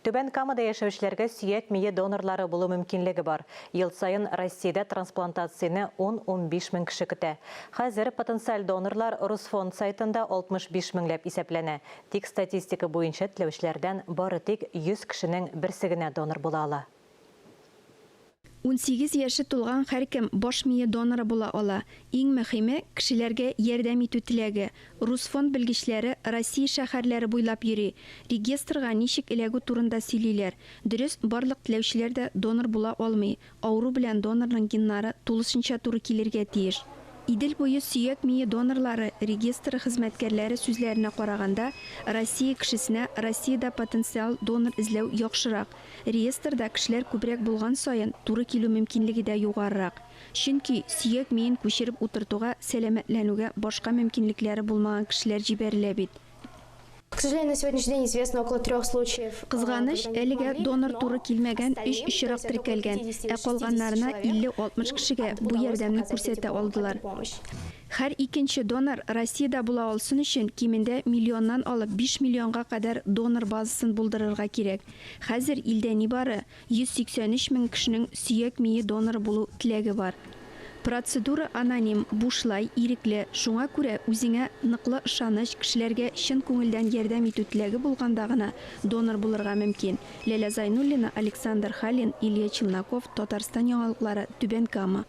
Түбән Камада яшәүчеләргә сөяк мие донорлары булу мөмкинлеге бар. Ел саен Россиядә трансплантацияне ун-унбиш мең кеше көтә. Хәзер потенциаль донорлар Русфонд сайтында 65 меңләп исәпләнә. Тик статистика буенча теләүчеләрдән бары тик 100 кешенең берсе генә донор була ала. 18 яше тулган һәркем баш мие доноры була ала. Иң мөхиме, кешеләргә ярдәм итү теләге. Русфонд белгечләре Россия шәһәрләре буйлап йөри, регистрга ничек эләгү турында сөйлиләр. Дөрес, барлык теләүчеләр дә донор була алмый, авыру белән донорның геннары тулысынча туры килергә тиеш. Идел буе сөяк мие донорлары регистры хезмәткәрләре сүзләренә караганда, Россия кешесенә Россиядә потенциал донор эзләү яхшырак. Реестрда кешеләр күбрәк булган саен, туры килү мөмкинлеге дә югарырак. Чөнки сөяк миен күчереп утыртуга сәламәтләнүгә башка мөмкинлекләре булмаган кешеләр җибәрелә бит. К сожалению, на сегодняшний день известно около трех случаев. Кызганыч, әлегә донор туры килмәгән өч очрак теркәлгән, ә калганнарына 50-60 кешегә бу ярдәмне күрсәтә алдылар. Һәр икенче донор Россиядә була алсын өчен кимендә миллионнан алып биш миллионга кадәр донор базасын булдырырга кирәк. Хәзер илдә нибары 183 мең кешенең сөяк мие доноры булу теләге бар. Процедура аноним, бушлай, ирекле, шуңа күрә үзеңә ныклы ышаныч, кешеләргә чын күңелдән ярдәм итү теләге булганда гына донор булырга мөмкин. Ләлә Зайнуллина, Александр Халин, Илья Челноков, Татарстан яңалыклары, Түбән Кама.